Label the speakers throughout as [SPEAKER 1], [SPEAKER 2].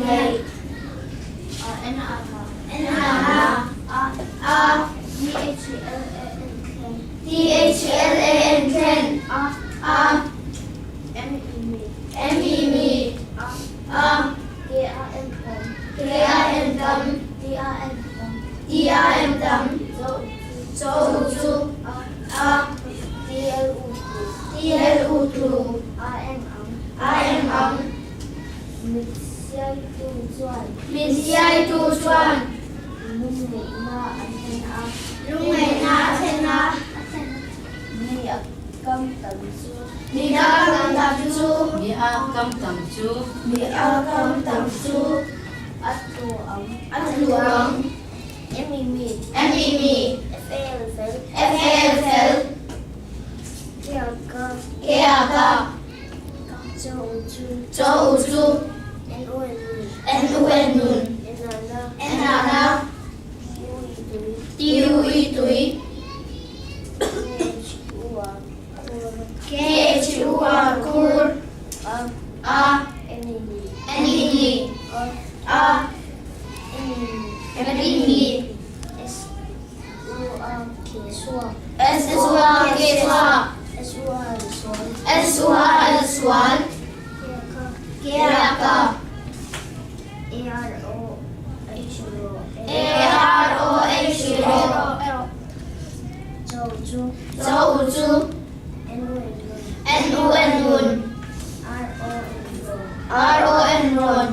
[SPEAKER 1] Ngaih N A H N A H A A T H L A N thlen T H L A N thlen A A M E mi M E mi A A K A M tam K A M tam T A M tam T A M tam Cho U chu A A T L U tlu T L U tlu A eng ang A eng ang Mit siaitu chuan Mit siaitu chuan Lungngeihna a thlen a Lungngeihna a thlen a Mi a kam tam chu Mi a kam tam chu
[SPEAKER 2] Mi a kam tam chu
[SPEAKER 1] Mi a kam tam chu A tlu ang A tlu ang M E mi M E mi F A L fel F A L fel K A K K A K Cho U chu Cho U chu N U N nun N U N nun N A Na N A Na T U E tui T U E tui K H U R khur K H U R khur A A N E ni N E ni A A M E mi S U A K suak S U A K suak S U A L sual S U A L sual K A K A R O H ro A R O H ro Cho chu Cho U chu N U N nun N U N nun R O N ro R O N ron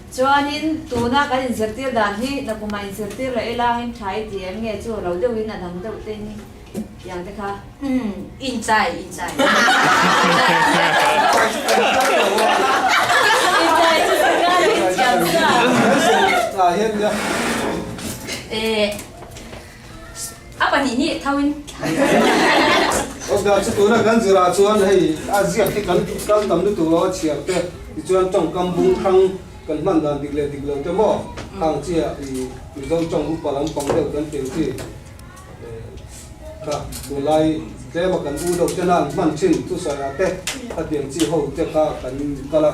[SPEAKER 2] Chuanin tuna kan inzirtir dan hi nakumah inzirtir leh ila heng tha i ti em nge chu lo deuhin a dang deuh ten tiang te kha.
[SPEAKER 3] Umm inchai inchai.
[SPEAKER 2] Inchai chu sangha in thiam sa.
[SPEAKER 3] Eh a. A pahnih hi tho in.
[SPEAKER 4] Oscar chu tuna kan zirah chuan hei a ziak hi kan kal tam lutuk lo a chhiar te tichuan tawngkam bung hrang kan hman dan dik leh dik lo te maw khang chiah i Mizo tawng upa lampang deuh kan tih ang chi kha tunlai tlema kan u deuh tena an hman thin thusawi ah te khatiang chi ho te kha kan kal a.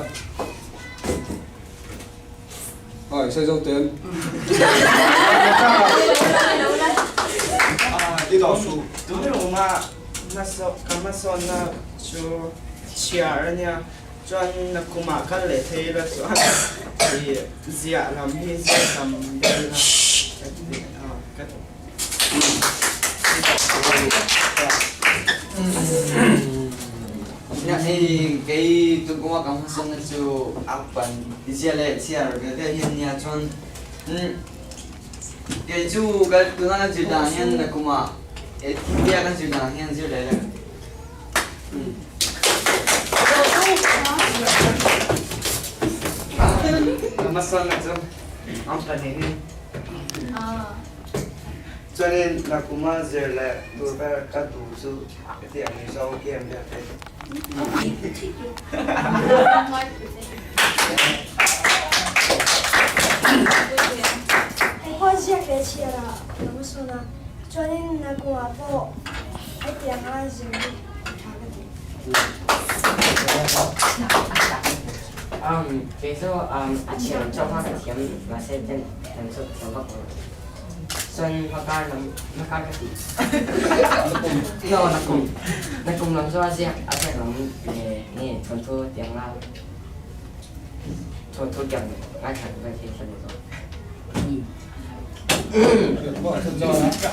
[SPEAKER 4] Oi, sai zo ten.
[SPEAKER 5] Đi đỏ su. Tun ruma ka hmasawnna chu chhiar a nia. Chuan nakumah kal leh thei ila chuan i ziah lam hi ziah tam deuh ila ka ti a ka ti.
[SPEAKER 6] Nia hei kei tun kuma ka hmasawnna chu a pan zia leh chhiar ve ve hian nia chuan kei chu ka tuna kan zir dan hian nakuma India kan zir dan hian zir leh leh kan ti.
[SPEAKER 5] Ka hmasawnna chu ang pahnih hi. Chuanin nakuma zir leh tur ber ka duh chu hetiang Mizo game vel te.
[SPEAKER 1] Hei pawh ziak leh chhiar ah ka hmasawn a, chuanin nakuma pawh hetianga zir hi tha ka ti.
[SPEAKER 7] Um, kei chu um, a chhiar chauh kha ka thiam mahse ten ten chu thiam vak lo. Chuan hmakar lam hmakar ka ti. No, nakum. Nakum lam chu a ziak a ziak lam leh nge thawnthu tiang a thawnthu tiang ngaithla vel hi ka duh zawk.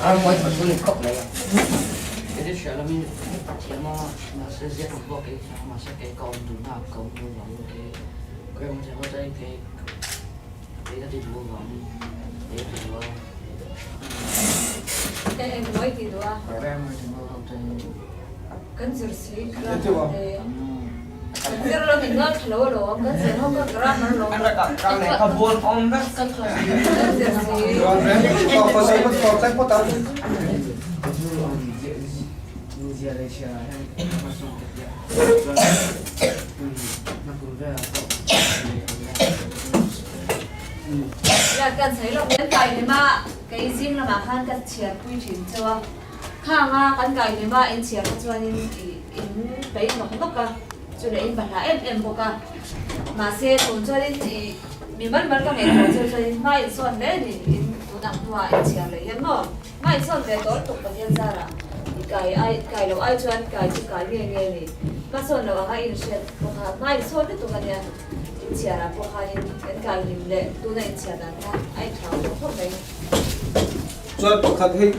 [SPEAKER 7] A mawi thawnthu ni khawp mai a.
[SPEAKER 8] Kei chu hria lamin thiam a mahse ziak lam pawh kei thiam a mahse kei ka awm duhna ah ka awm duh vangin kei gram thiam a chuan kei kei ka ti duh avangin kei ka ti duh a.
[SPEAKER 2] Eng eng mawi ti duh a?
[SPEAKER 8] Grammar thiam ho chuan
[SPEAKER 2] Kan zir si grammar te kan zir lo min ngaithla lo alawm kan zir ho kha grammar lo kan zir si. Ya kan sawi lawk kan kai hlim a kei zing lamah khan ka chhiar pui thin chauh a. Khang a kan kai hlim a in chhiar kha chuanin ih in peih nawk nawk a, chuleh in bahlah em em bawk a. Mahse tun chuanin ih mi mal mal ka ngaihtuah chu chuanin hma in sawn hle a ni in tun ang hnuah in chhiar leh hian maw hma in sawn ve tawh lutuk Pathian zarah i kai ai kai loh ai chuan kai chu kai nge nge a ni. Hma sawn loh anga in hriat bawk a hma in sawn lutuk a nia in chhiar ah pawh khanin kan kai hlim leh tuna in chhiar dan kha a inthlau tawh khawp mai.
[SPEAKER 4] Chuan pakhat hei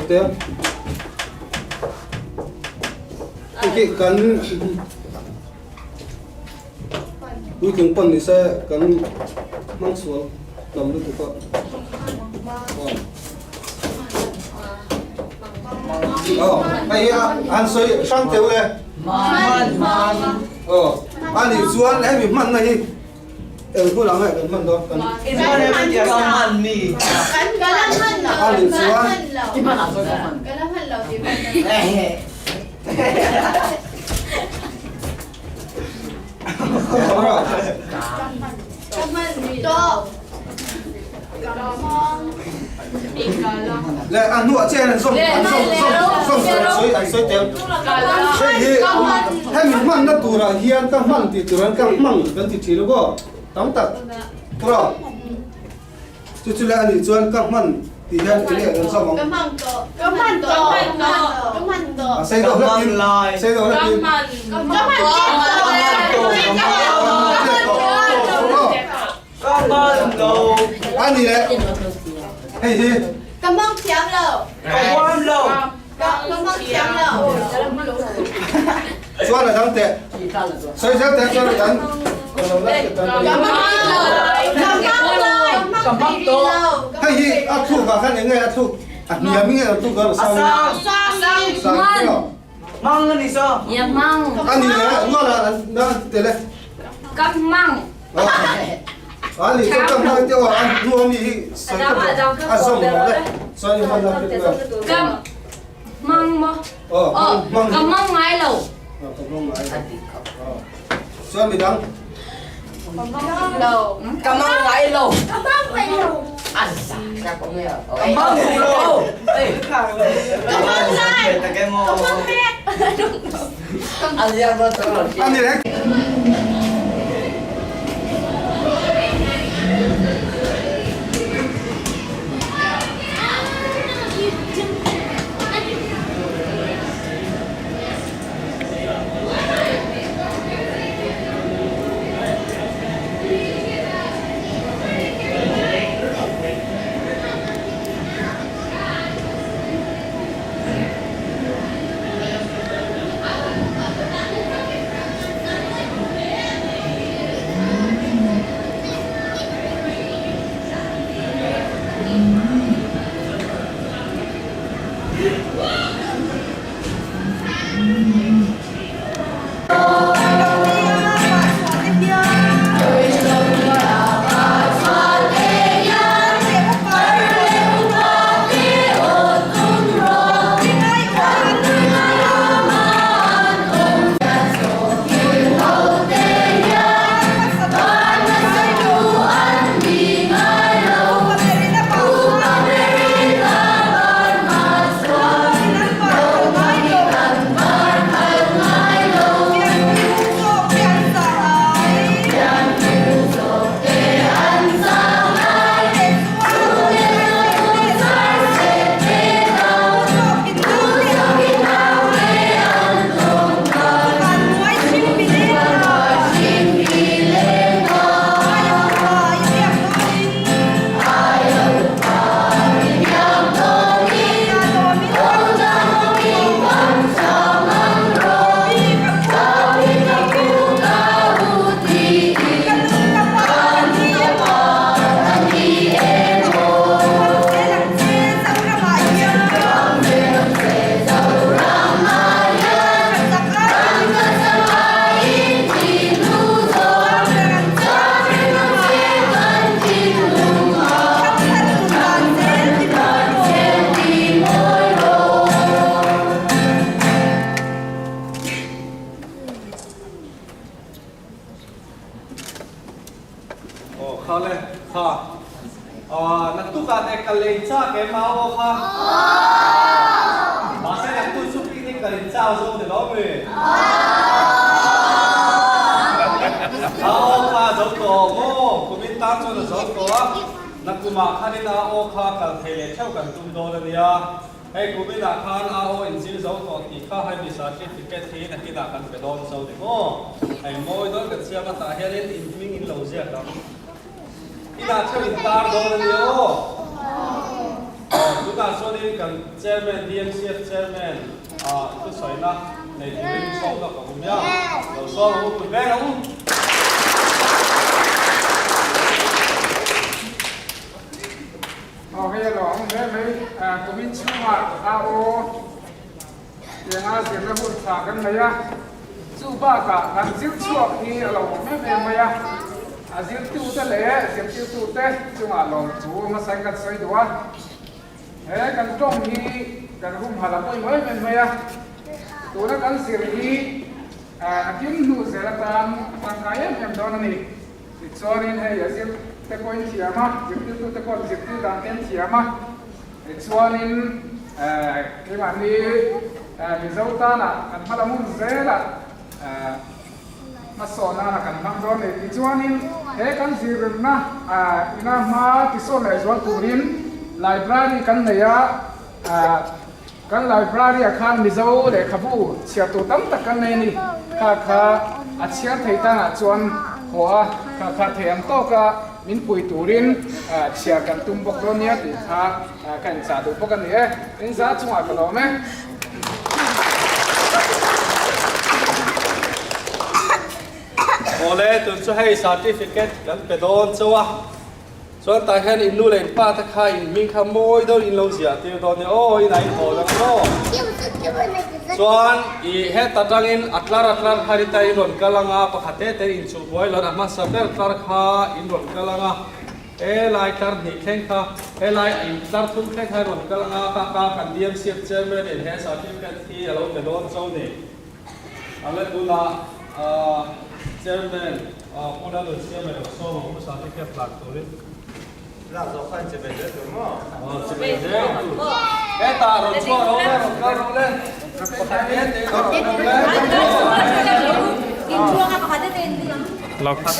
[SPEAKER 4] te khi kan puitling pawn ni se kan hmang sual tam lutuk a. Aw hei hi an sawi hrang teuh e. Aw a nih chuan hemi hmanna hi Eng hun ang nge kan hman dawn kan a nih chuan Le a hnuah chian an zawm an zawm zawm zawm sawi an sawi tel hei hi hemi hmanna turah hian ka hman tih tur an ka hmang kan ti thin aw tam tak pura chu chu le anih chuan ka hman tih hian enge kan zawm ang a sei deuh hlek in sei deuh hlek in
[SPEAKER 5] Ka man lo.
[SPEAKER 4] A ni le. Hei hi.
[SPEAKER 1] Ka mang thiam lo.
[SPEAKER 5] Ka huam lo.
[SPEAKER 1] Ka mang thiam lo.
[SPEAKER 4] Chuan a dang teh. Sawi zel teh chuan a dang.
[SPEAKER 1] Ka mang lo. Ka mang lo.
[SPEAKER 8] Ka mang to.
[SPEAKER 4] Hei hi a thluk ah khan eng nge a thluk a hniam nge a thluk a sang.
[SPEAKER 1] Sang.
[SPEAKER 4] Sang.
[SPEAKER 5] Mang a ni so.
[SPEAKER 3] Ya mang.
[SPEAKER 4] A ni le. Nual ah na te le.
[SPEAKER 3] Ka mang.
[SPEAKER 4] A ni chu ka hmang te aw a hnu ami hi sawi ka a zawm lo le chuan i hman na
[SPEAKER 3] Kam. Mang maw? Aw, ka mang ngai lo.
[SPEAKER 4] Ka mang ngai lo. Chuan midang?
[SPEAKER 3] Ka mang lo.
[SPEAKER 7] Ka mang ngai lo.
[SPEAKER 1] Ka mang ngai lo.
[SPEAKER 7] Ka mang ngai lo.
[SPEAKER 1] Ka mang ngai. Ka mang mek.
[SPEAKER 4] Ani le. Aw kha le kha naktuk ah te ka lei chak em a aw kha mahse naktuk chu picnic ka in chau zawk ni lo mi a aw kha zo tawh maw kumin tan chuan a zo tawh a nakumah khanin a aw kha kal thei leh theuh kan tum dawn a nia. Hei kuminah khan a aw inzir zo tawh tih kha hei mi certificate hi nakinah kan pe dawn zo ni maw? Hei mawi dawn kan siam a tah hianin in hming in lo ziak ang. Inah theuh in tar dawn a nia aw. Aw tunah chuanin kan chairman DMCF chairman ah thusawina nei turin sawm lawk a awm nia. Lo sawm ang u put veng ang u.
[SPEAKER 9] Aw hei a lo ang hle mai, kumin chhungah AO tianga zirna hun tha kan nei a, chu bakah kan zir chhuak hi a lo awm em em mai a, a zirtute leh zirtirtute chungah lawmthu hmasain kan sawi duh a, he kan tawng hi kan humhalh a pawimawh em em mai a, tuna kan zir hi a kim hnu zel atan a tangkai em em dawn a ni. Tichuanin hei a zir te pawhin thiam a, zirtirtu te pawh zirtir dan te an thiam a. Tichuanin keimahni Mizo tana kan hma la hmun zela hmasawn nana kan hmang dawn a ni. Tichuanin he kan zirna ina hma tisawn leh zual turin library kan nei a, Kan library ah khan Mizo lehkhabu chhiar tur tam tak kan nei a ni. Kha kha a chhiar thei tanah chuan haw a, kha kha thei ang tawka min pui turin chhiar kan tum bawk dawn nia tih kha ka inchah duh bawk a ni e. Inza chungah ka lawm e.
[SPEAKER 4] Awle, tun chu hei certificate kan pe dawn chauh a. Chuan tah hian in nu leh in pa te kha in hming kha mawi deuh in lo ziah tir dawn nia aw in ah in haw dang maw? Chuan i heta tangin a tlar a tlar harita in rawn kal anga pakhat te te in chuh buai lo a hmasa ber tlar kha in rawn kal anga. Helai tlar hnih thleng kha, helai a in tlar thum thleng kha rawn kal anga ka ka kan DMCF Chairman in he certificate hi a lo pe dawn cho ni. A le tunah Chairman Pu Lalunsiama lo sawm ang u certificate lak turin.
[SPEAKER 5] Lak zawh khan che ve zel tur maw?
[SPEAKER 4] Aw che ve zel tur. Hetah rawn chhuak ro le, rawn kal ro le. Pakhat te te rawn kal ro le.
[SPEAKER 10] Lak lak.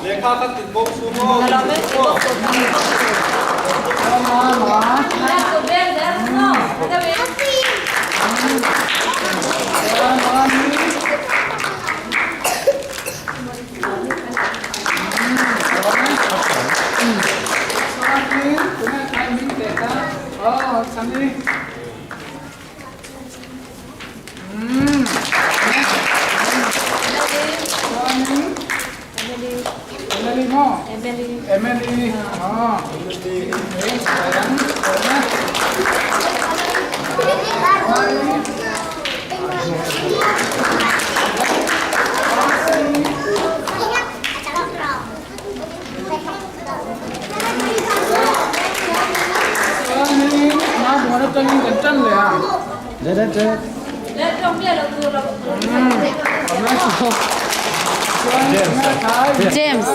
[SPEAKER 4] Lehkha kha tit bawk chu maw?
[SPEAKER 3] James.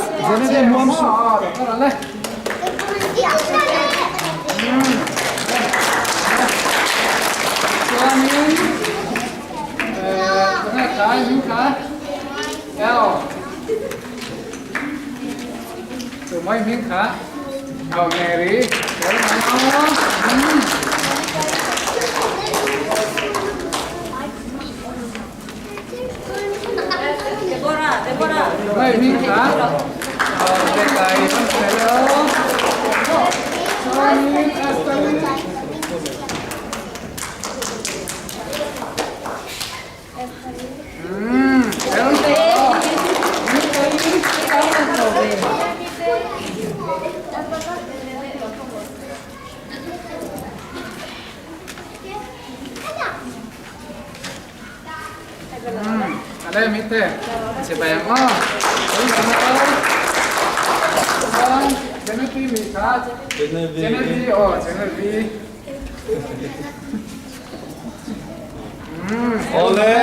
[SPEAKER 4] Awle,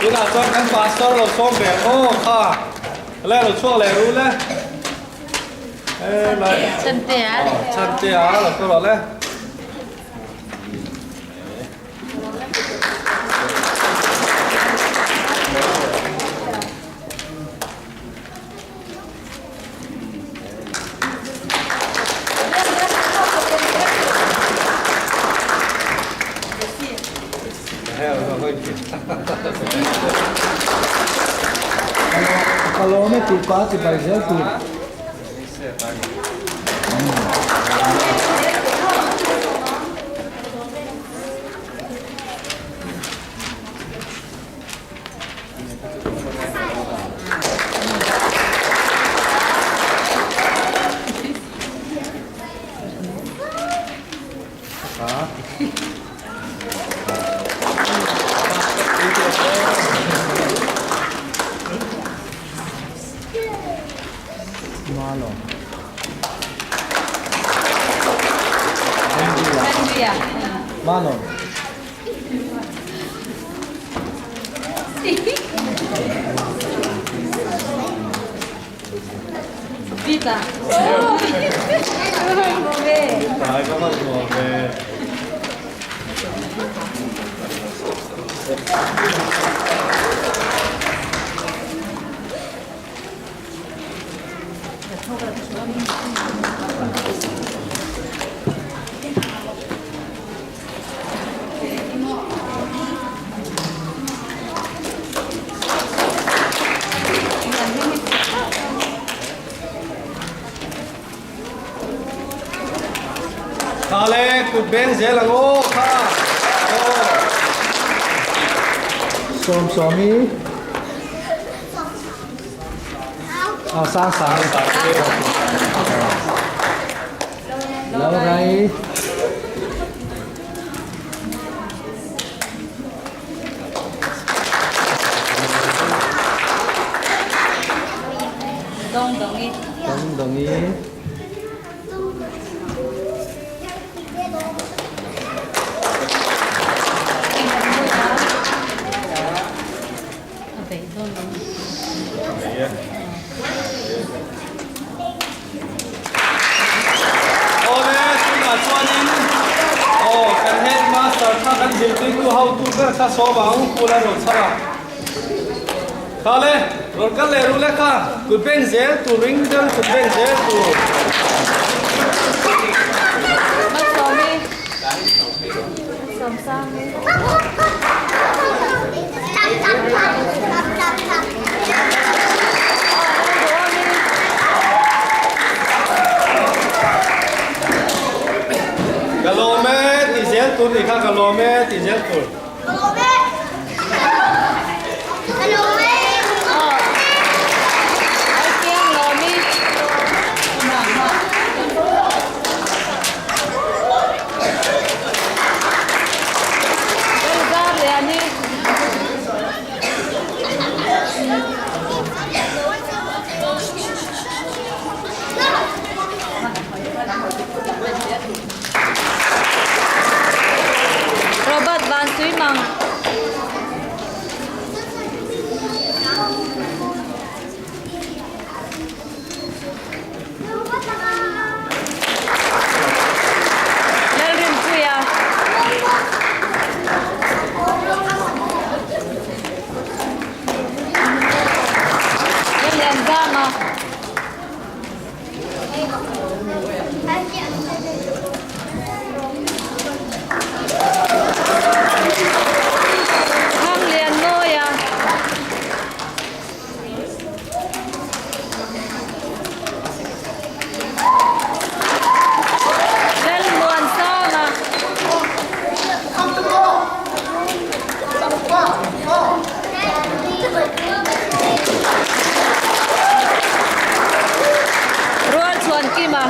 [SPEAKER 4] tunah chuan kan pastor lo sawm ve ang aw kha. Le lo chhuak leh ru le. Helai.
[SPEAKER 3] Chhantea.
[SPEAKER 4] Chhantea lo chhuak rawh le.
[SPEAKER 11] Ka lawm e tih pa ti bai zel tur. Manon.
[SPEAKER 3] Vita.
[SPEAKER 4] kut beng zel ang aw kha aw.
[SPEAKER 11] Sawmsawmi Aw Sangsangi Laura-i.
[SPEAKER 3] Dong Dongi.
[SPEAKER 11] Dong Dongi.
[SPEAKER 4] Awle, tunah chuanin aw kan headmaster kha kan zirtirtu hotu ber kha sawm ang Pu Lalrochhara. Kha le, rawn kal leh ru le kha, kut beng zel tur ring deuh kut beng zel tur.
[SPEAKER 3] Malsawmi. Sawmsangi.
[SPEAKER 4] Ka lawm e ti zel tur nih kha ka lawm e ti zel tur.
[SPEAKER 3] Robert Van Suimang. Lalrinpuia. Lallianzama. Thanglianmawia. Lalmuansanga. Rualchhuankima.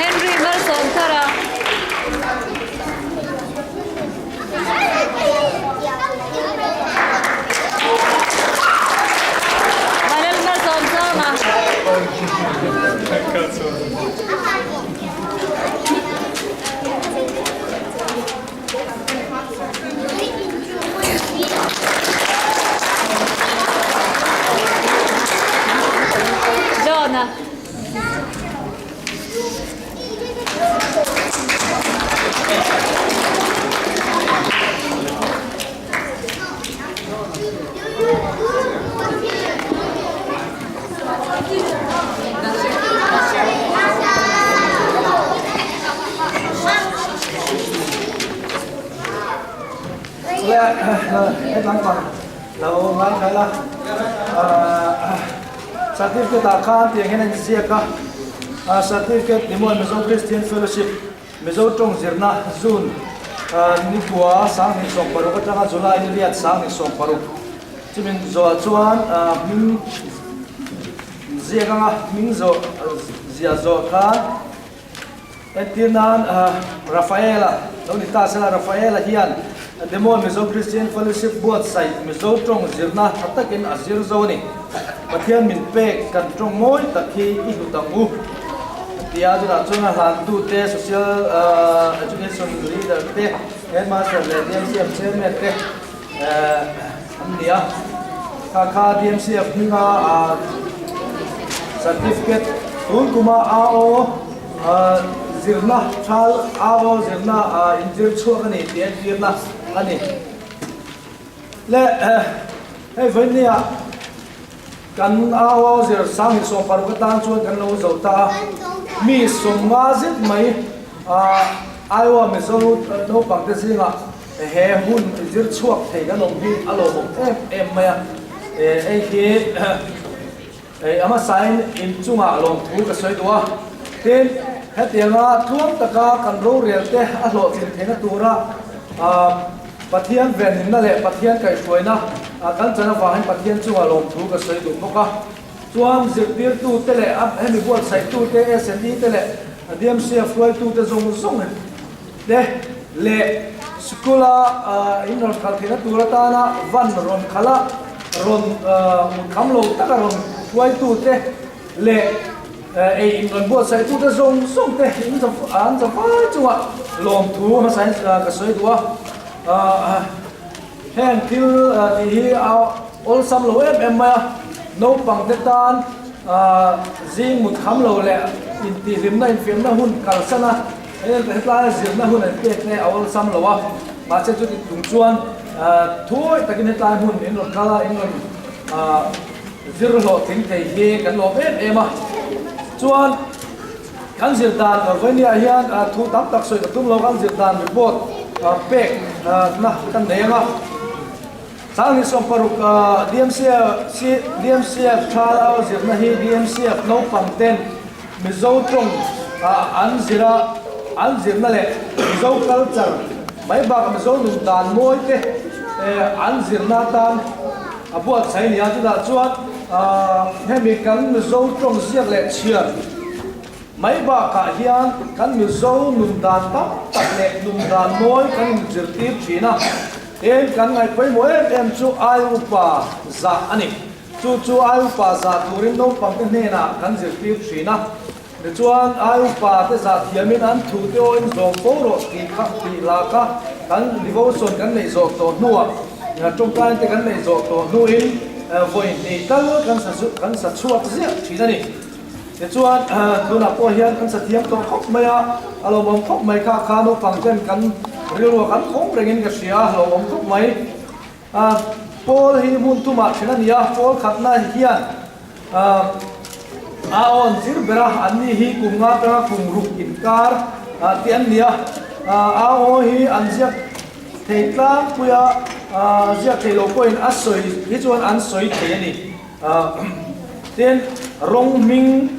[SPEAKER 3] Henry Malsawmthara. Manal Malsawmsanga. John-a.
[SPEAKER 11] Lo ngai khai la certificate ah khan tiang hian a inziak a certificate ni maw Mizo Christian Fellowship Mizo tawng zirna June nikua 2016 atanga July ni riat 2016 chumin zawh chuan hming ziak anga hming zawh ziah zawh khan Entir nan Rafaela lo ni ta sela Rafaela hian Demon Mizo Christian Fellowship buatsaih Mizo tawng zirna tha takin a zir zo a ni. Pathian min pek kan tawng mawi tak hi i hlut ang u a ti a, chutah chuan a hlantute Social Education Leader te, Headmaster leh DMCF Chairman te an ni a. Kha kha DMCF hminga Certificate tun kuma AO Zirna thal AO zirna inzir chhuak a ni tih a tirna a ni. Le hei vawinia kan AO zir 2016 atan chuan kan lo zo ta a, mi 50 zet mai Iowa Mizo naupangte zingah he hun zir chhuak thei kan awm hi a lawmawm em em mai a. Hei hi a hmasain inchungah lawmthu ka sawi duh a. Tin, hetianga tluang taka kan rorelte a hlawhtlin theihna tura Pathian venhimna leh Pathian kaihhruaina kan chan avangin Pathian chungah lawmthu ka sawi duh bawk a. Chuan zirtirtute leh hemi buatsaitute, SNE te leh DMCF hruaitute zawng zawng te leh sikula in rawn khalh theihna tur atana van rawn khalh a, rawn mutkham lo taka rawn hruaitute leh ei in rawn buatsaitute zawng zawng te in an za vai chungah lawmthu hmasain ka sawi duh a. Heng thil tih hi a awlsam lo em em mai a, naupang te tan zing mut kham lo leh intihhlimna infiamna hun kalsan a, hetlai zirna hun an pek te a awlsam lo a, mahse chuti tung chuan thuawih takin hetlai hmun in rawn kal a, in rawn zir hlawhtling thei hi kan lawm em em a, chuan Kan zir dan Vawinia hian thu tam tak sawi ka tum lo, kan zir dan report pek na kan nei ang a. Sanghnih 60 DMCF tha zirna hi DMCF naupang ten Mizo tawng an zir a, an zirna leh Mizo culture mai bakah Mizo nun dan mawi te an zirna atan a buatsaih a ni a. Chutah chuan hemi kan Mizo tawng ziak leh chhiar mai bakah hian kan Mizo nun dan tam tak leh nun dan mawi kan inzirtir thin a, tin kan ngaih pawimawh em em chu ai upa zah a ni. Chu chu ai upa zah turin naupangte hnenah kan zirtir thin a, tichuan ai upa te zah thiamin an thu te awhin zawm fo rawh tih kha tih laka kan devotion kan neih zawh tawh hnuah tawngkain te kan neih zawh tawh hnuin vawi hnih tal kan sa chhuak ziah thin a ni. Tichuan, tunah pawh hian kan sathiam tawh khawp mai a, a lawmawm khawp mai kha kha naupang ten kan rilruah kan khawm rengin ka hria a, hlauhawm khawp mai. Pawl hi hmun tumah then a ni a, pawl khatna hian a awn zir ber a, anni hi kum nga atanga kum ruk inkar tih an ni a, a aw hi an ziak thei tlangpui a, ziak thei lo pawhin a sawi hi chuan an sawi thei a ni. Tin, rawng hming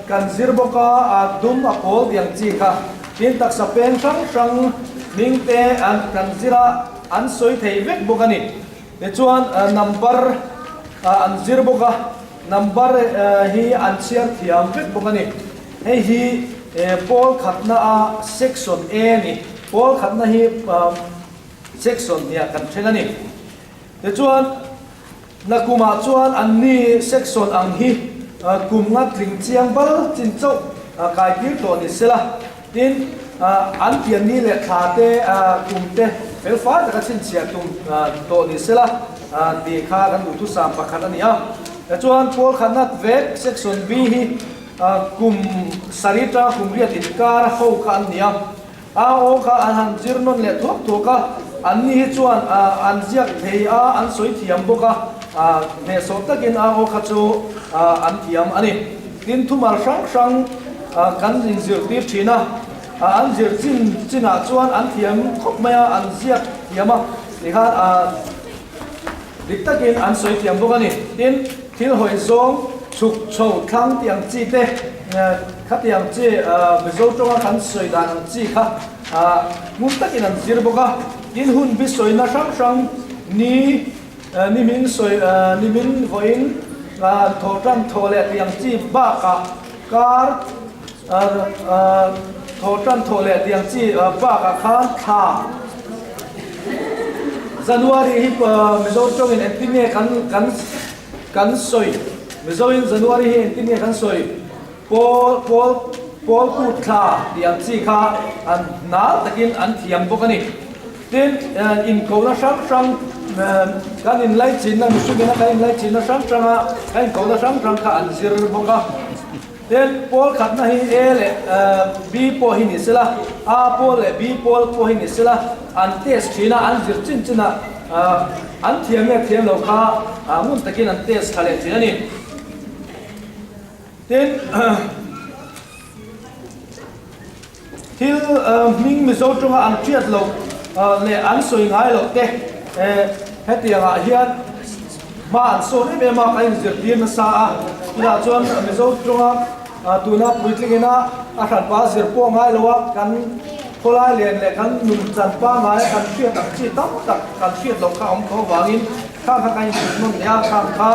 [SPEAKER 11] kan zir bawk a, a dum a pawl tih ang chi kha. Tin, taksa peng hrang hrang hming te kan zir a, an sawi thei vek bawk a ni. Tichuan, number an zir bawk a, number hi an chhiar thiam vek bawk a ni. Hei hi pawl khatna a section A a ni. Pawl khatna hi section hniah kan then a ni. Tichuan, Nakumah chuan anni section ang hi kum nga tling chiang bal chin chauh kai tir tawh ni sela, tin, an pianni leh thla te, kum te fel fai taka chhinchhiah tum tawh ni sela tih kha kan duhthusam pakhat a ni a. Tichuan, pawl khatna vek section B hi kum sarih atanga kum riat inkar ho kha an ni a. A aw kha an han zir nawn leh thuak thuak a, anni hi chuan an ziak thei a, an sawi thiam bawk a, hnehsawh takin a aw kha chu an thiam a ni. Tin, thumal hrang hrang kan inzirtir thin a, an zir chin chinah chuan an thiam khawp mai a, an ziak thiam a, tikhan dik takin an sawi thiam bawk a ni. Tin, thil hawi zawng chhuk chho thlang tih ang chi te, khatiang chi Mizo tawnga kan sawi dan ang chi kha ngun takin an zir bawk a. Tin, hun bi sawina hrang hrang ni, ni min sawi, ni min vawiin thaw tan thaw leh tih ang chi bakah kar Thaw tan thaw leh tiang chi bakah khan thla January hi Mizo tawngin engtin nge kan kan kan sawi Mizoin January hi engtin nge kan sawi pawl pawl pawl kut thla tih ang chi kha an hnal takin an thiam bawk a ni. Tin, inkohna hrang hrang kan inlaichinna mihringina kan inlaichinna hrang hranga kan inkohna hrang hrang kha an zir bawk a. Tin, pawl khatna hi A leh B pawh hi ni sela, A pawl leh B pawl pawh hi ni sela, an test thin a, an zir chin chin a, an thiam nge thiam lo kha ngun takin an test tha leh thin a ni. Tin, thil hming Mizo tawnga an hriat loh leh an sawi ngai loh te hetiangah hian. Hma an sawn em em a, kan inzirtir nasa a, tunah chuan Mizo tawnga tuna puitling ina a hranpa a zir pawh ngai lo a, kan khawlai lian leh kan nun chan pangngai a kan hriat ang chi tam tak kan hriat loh kha a awm tho avangin khang kha kan inhrilh nawn leh a, khang kha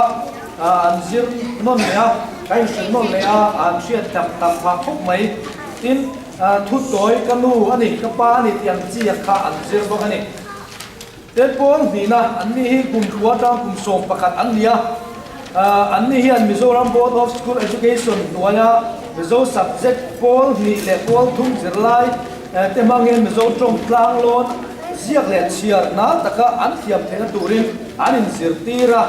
[SPEAKER 11] an zir nawn leh a, kan inhrilh nawn leh a, an hriat tam tam phah khawp mai. Tin, thu tawi ka nu a ni, ka pa a ni tih ang chi kha an zir bawk a ni. Tel pawl hnihna an ni hi kum thua atang kum 11 an ni a, an ni hian Mizoram Board of School Education hnuaia Mizo subject pawl hnih leh pawl thum zirlai te hmangin Mizo tawng tlanglawn ziak leh chhiar nal taka an thiam theihna turin an inzirtir a.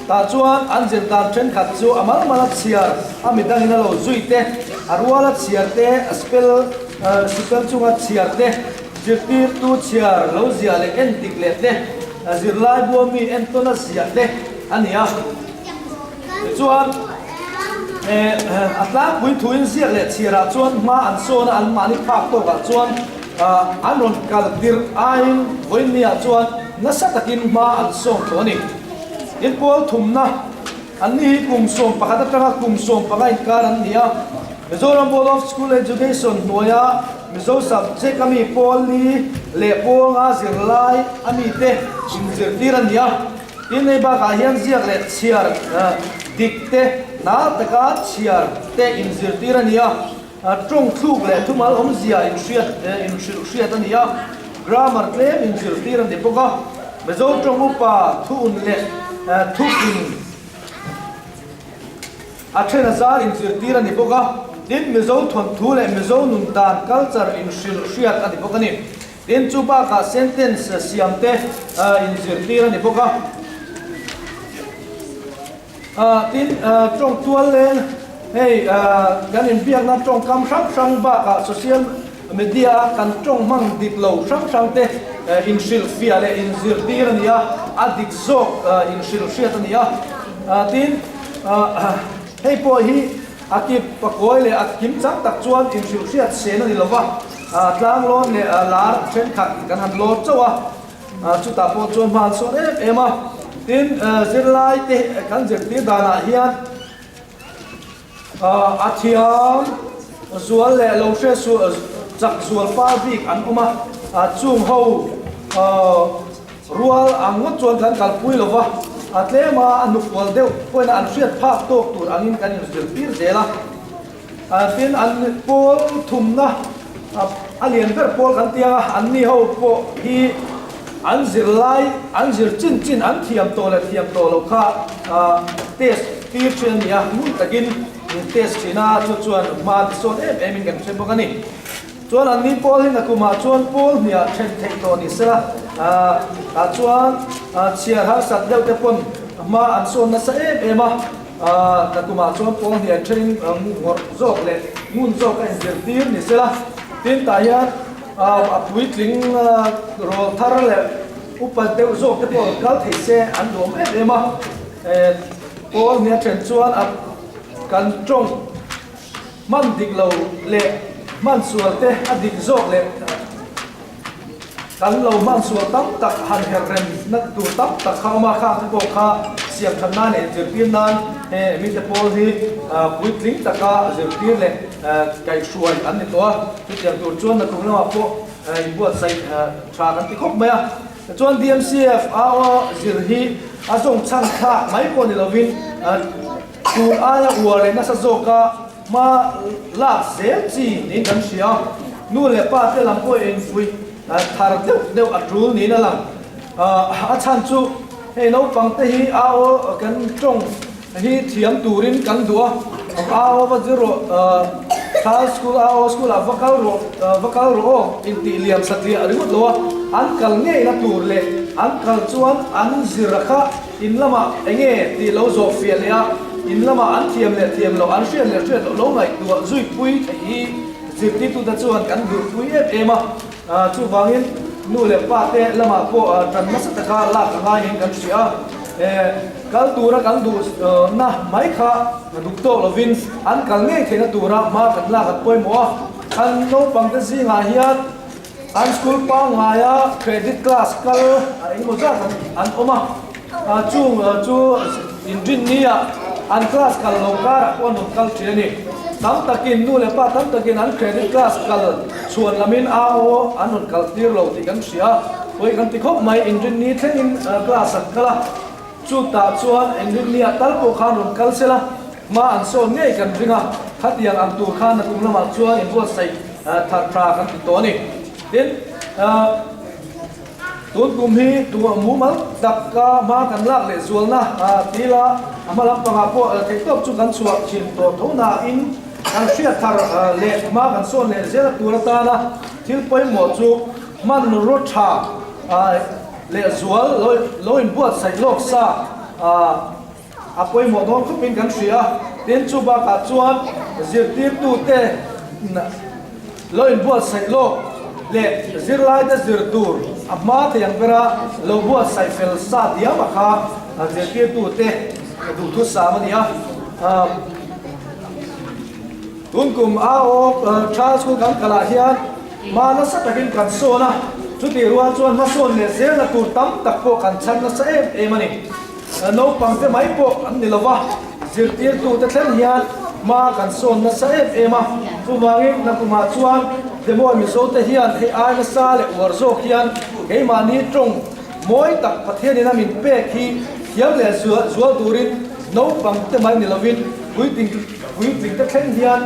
[SPEAKER 11] Tah chuan an zir dan thenkhat chu a mal mala chhiar a midangin a lo zui te, a ruala chhiar te, a spell sipel chunga chhiar te, Zirtirtu chhiar lo ziah leh en dik leh te, zirlai bua mi entawn a ziah te a ni a. Tichuan, a tlangpui thuin ziak leh chhiarah chuan hma an sawn a, anmahni phak tawkah chuan an rawn kal tirh aiin vawiinniah chuan nasa takin hma an sawn tawh a ni. Inpawl thumna an ni hi kum 11 atanga kum 15 inkar an ni a. Mizoram Board of School Education hnuaia Mizo subject a mi pawl li leh pawl nga zirlai a mite inzirtir a ni a. Tin, hei bakah hian ziak leh chhiar dik te, nal taka chhiar te inzirtir a ni a. Tawng thluk leh thumal awmzia inhriat inhrilh hriat a ni a. Grammar tlem inzirtir a ni bawk a. Mizo tawng upa thu un leh thupin. A then a zar inzirtir a ni bawk a, tin Mizo thawnthu leh Mizo nun dan, culture, inhrilh hriat a ni bawk a ni. Tin chu bakah sentence siam te inzirtir a ni bawk a. Tin tawng tual leng hei kan inbiakna tawngkam hrang hrang bakah social media a kan tawng hmang dik lo hrang hrang te inhrilh fiah leh inzirtir a ni a, a dik zawk inhrilh hriat a ni a. Tin. Hei pawh hi a kip pakawi leh a kim chang tak chuan inhrilh hriat sen a ni lova, tlanglawn leh lar thenkhat kan han lawr chauh a, chutah pawh chuan hma an sawn em em a. Tin, zirlai te kan zirtir danah hian a thiam zual leh lo hre chak zual fal bik an awm a, chung ho Rual ang ngawt chuan kan kalpui lo va, a tlem a, a hnufual deuh pawhin an hriat phak tawk tur angin kan inzirtir zel a. Tin, an pawl thumna a lian ber pawl kan ti ang a, anni ho pawh hi an zirlai, an zir chin chin, an thiam tawh leh thiam tawh loh kha test tir thin a ni a, ngun takin test thin a, chu chuan hma an tisawn em emin kan hre bawk a ni. Chuan an ni pawl hi nakumah chuan pawl hniah then theih tawh ni sela, tah chuan chhiar harsat deuh te pawn hma an sawn nasa em em a, nakumah chuan pawl hniah thenin ngawrh zawk leh ngun zawk a inzirtir ni sela. Tin tah hian a puitling rawl thar leh upa deuh zawk te pawh rawn kal thei se an duhawm em em a, pawl hniah then chuan a kan tawng. Hman dik lo leh hman sual te a dik zawk leh kan lo hman sual tam tak han her rem na tur tam tak kha awm a, khang te pawh kha siam that nan leh zirtir nan he mite pawl hi puitling taka zirtir leh kaihhruai an ni tawh a, chutiang tur chuan nakum lamah pawh inbuatsaih tha kan ti khawp mai a. Tichuan DMCF a zir hi a zawng chhan thlak mai pawh ni lovin Tun aia uar leh nasa zawka hma lak zel chi niin kan hria. Nu leh pa te lam pawh infuih thar deuh deuh a tul niin a lang. A chhan chu hei naupang te hi a aw kan tawng hi thiam turin kan duh a, a aw va zir rawh, thal school a aw school ah va kal rawh, va kal rawh aw intih liam satliah ringawt lo a, an kal ngeina tur leh an kal chuan an zir a kha. In lamah enge tih lo zawh fiah leh a, in lamah an thiam leh thiam loh, an hriat leh hriat loh lo ngaihtuah zuipui theih hi zirtirtute chuan kan duhpui em em a. Chuvangin nu leh pa te lamah pawh tan nasa taka lak a ngaiin kan hria a. Kal tura kan duhna mai kha duk tawk lovin an kal ngei theihna tura hma kan lak an pawimawh a. Kan naupangte zingah hian An school pangngaia credit class kal a engemaw zat an awm a. Chung chu inrinnia an class kal lo karah pawh an rawn kal thin a ni. Tam takin nu leh pa tam takin an credit class kal chhuan lamin AO an rawn kal tir lo tih kan hria. Pawi kan ti khawp mai, inrinni thlengin class an kal a, chutah chuan inrinnia tal pawh khan rawn kal sela hma an sawn ngei kan ring a, khatiang ang tur khan nakum lamah chuan inbuatsaih thar tha kan ti tawh a ni. Tin, Tun kum hi mumal taka hma kan lak leh zualna tila a hma lampangah pawh theihtawp chu kan chhuah thin tawh tho nain kan hriat thar leh hma kan sawn leh zel tur atana thil pawimawh chu hmanraw tha leh zual lo inbuatsaih lawk sa a pawimawh dawn khawpin kan hria. Tin, chu bakah chuan zirtirtute lo inbuatsaih lawk leh zirlaite zir tur a hma thei ang bera lo buatsaih fel sa diam a kha zirtirtute duhthusam a ni a. Tun kum AO Tha School kan kalah hian hma nasa takin kan sawn a, chutih rual chuan hmasawn leh zelna tur tam tak pawh kan chhan nasa em em a ni. Naupang te mai pawh an ni lova, zirtirtute thleng hian hma kan sawn nasa em em a, chuvangin nakumah chuan Demo Mizote hian hei ai nasa leh uar zawk hian keimahni tawng mawi tak Pathianin a min pek hi thiam leh zual turin naupang te mai ni lovin puitling puitling te thleng hian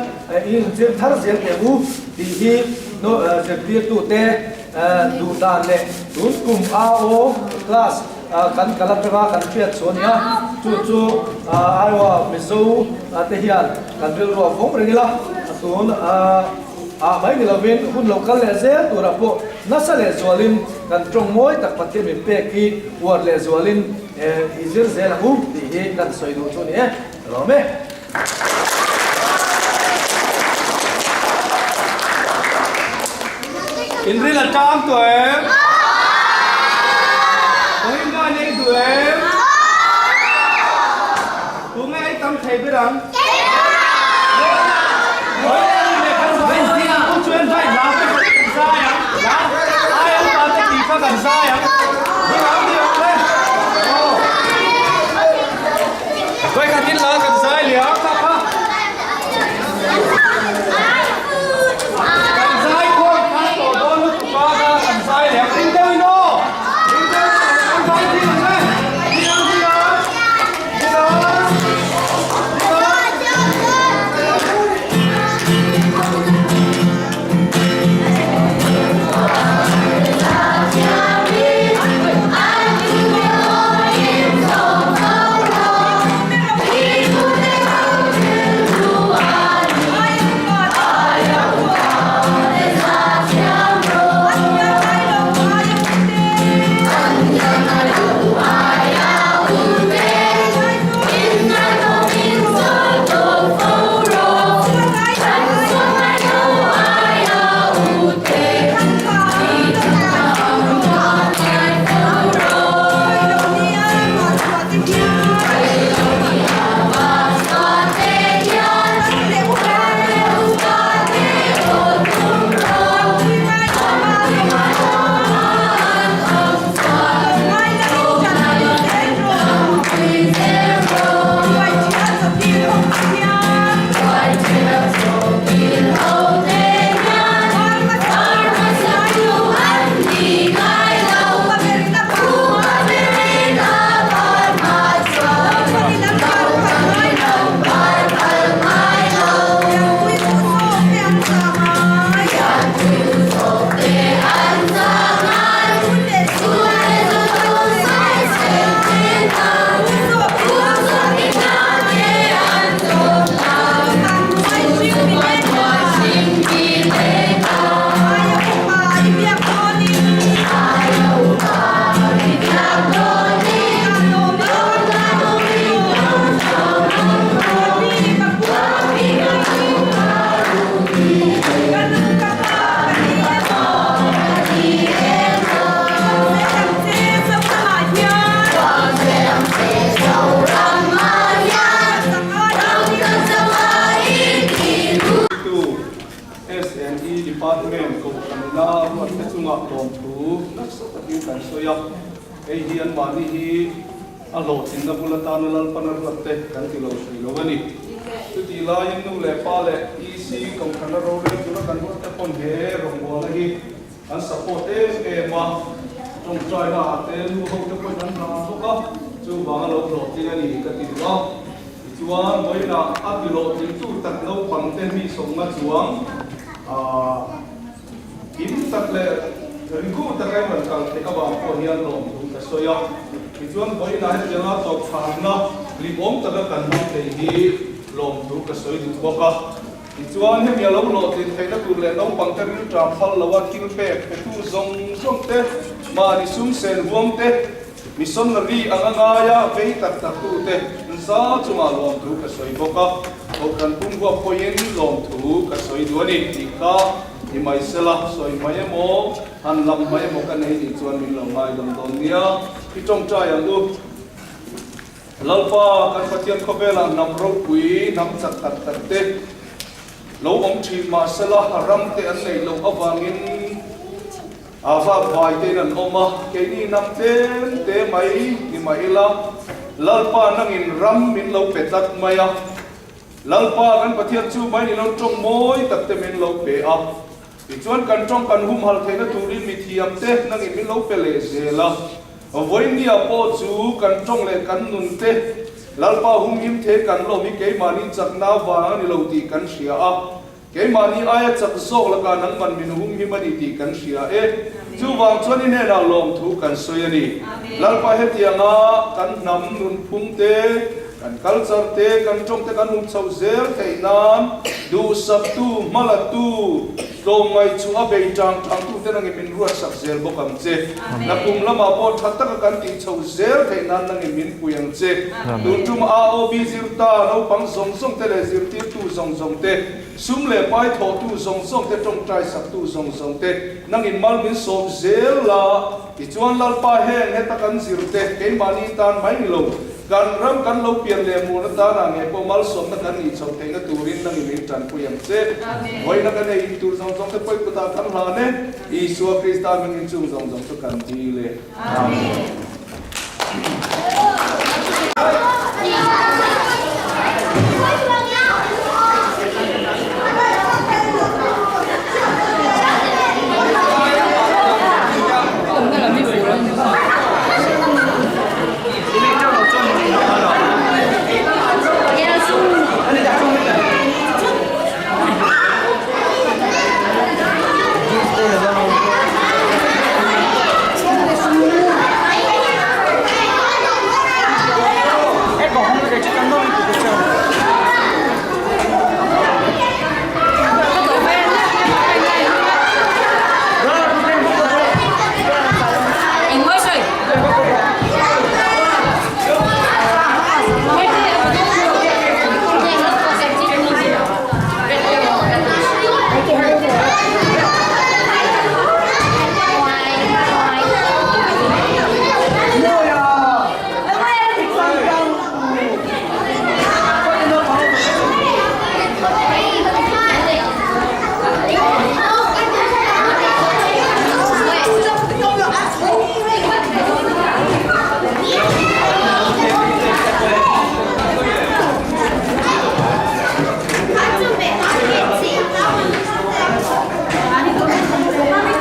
[SPEAKER 11] in inzir thar zel teh u tih hi zirtirtute duh dan leh tun kum AO class Kan kal atanga kan hriat chu a nia, chu chu Iowa Mizo te hian kan rilru a vawng reng ila, a tun ah mai ni lovin hun lo kal leh zel turah pawh nasa leh zualin kan tawng mawi tak Pathian min pek hi uar leh zualin i zir zel ang u tih hi kan sawi duh chu a ni e. Ka lawm e.
[SPEAKER 4] In ril a tang tawh em? Kawngin ngai nei duh em? Tunge ei tam thei ber ang? Vawikhatin la kan zai leh a kha kha. Kan zai khawm kha tawh dawn lutuk a kha kan zai leh a ring deuh in aw. Ring deuh in kan zai ding ang e. Ding ang ding ang. Ding ang. Ding ang. SNE Department Kohhran ina ruatte chungah lawmthu nasa takin kan sawi a, hei hi anmahni hi. A hlawhtlinna bul atana Lalpan a ruat te kan ti lo thei lo a ni. Chutih laiin nu leh pa leh EC Kohhrana rorel tura kan ruat te pawn he rawngbawlna hi an support em em a, tawngtaina ah te nu ho te pawhin an hlan bawk a, chuvanga lo hlawhtling a ni ka ti duh a. Tichuan vawiinah a ti hlawhtlingtu tak naupang te mi sawmna chuang ah Kim tak leh ringku taka i rawn kal theih avang pawh hian lawmthu ka sawi a. Tichuan vawiinah hetianga tawpchhanna limawm taka kan hmang thei hi lawmthu ka sawi duh bawk a. Tichuan hemi a lo hlawhtlin theihna tur leh naupangte rilṭam phal loa thil pek petu zawng zawng te, mahni sum sen huam te, Missionary anga ngaia vei tak tak tute nza chungah lawmthu ka sawi bawk a, Kohhran pumhuak pawhin lawmthu ka sawi duh a ni tih kha i mai sela, sawi mai emaw, han lam mai emaw ka nei nih chuan min lo ngaidam dawn nia, i tawngtai ang u. Lalpa, kan Pathian khawvelah hnam ropui, hnam chak tak tak te lo awm thin mahsela ram te an neih loh avangin, A vak vai tein an awm a, keini hnam tlem te mai ni mah ila, Lalpa nangin ram min lo pe tlat mai a. Lalpa kan Pathian chu mai ni lo tawng mawi tak te min lo pe a. Tichuan kan tawng kan humhal theihna turin mithiam te nangin min lo pe leh zel a. Vawinia pawh chu kan tawng leh kan nun te Lalpa humhim thei kan lawm hi keimahni chakna vang a ni lo tih kan hria a. Keimahni aia chak zawk lakah nangman min humhim a ni tih kan hria e. Chuvang chuan i hnenah lawmthu kan sawi a ni. Lalpa hetianga kan hnam nunphung te, kan culture te, kan tawng te kan hum chhoh zel theih nan duhsaktu, hmalatu, tlawmngaih chu a bei tang tangtu te nangin min ruatsak zel bawk ang che. Nakum lamah pawh tha taka kan tih chhoh zel theih nan nangin min pui ang che. Tun tum AOB zirta naupang zawng zawng te leh zirtirtu zawng zawng te, sum leh pai thawhtu zawng zawng te, tawngtai saktu zawng zawng te, nangin mal min sawm zel la. Tichuan Lalpa heng heta kan zir te keimahni tan mai ni lo, kan ram kan lo pian leh muan atana nge pawh malsawmna kan nih chhoh theihna turin nangin min tanpui ang che. Vawiina kan ei in tur zawng zawng te pawh i kutah kan hlan e. Isua Krista hmingin chung zawng zawng chu kan dil e. Amen.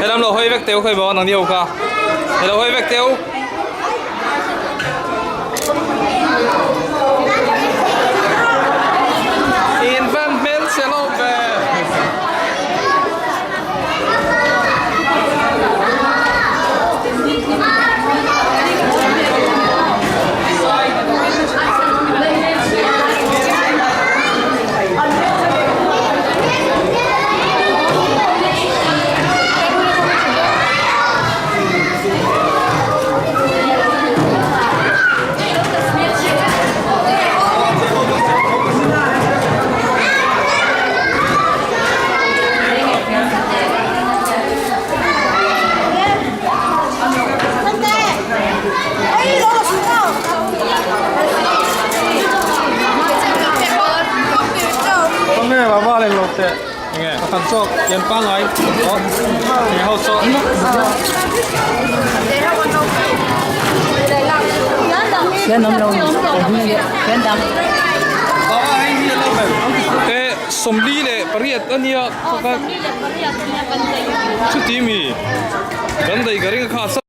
[SPEAKER 10] Helam lo hawi vek teu khawi maw nang ni ho kha helo hawi vek teu. In van hmel che lo ve. Pakhat zawk lian pangngai aw eng ho saw. E 48 ania chuti mi kan dei ka ring a kha.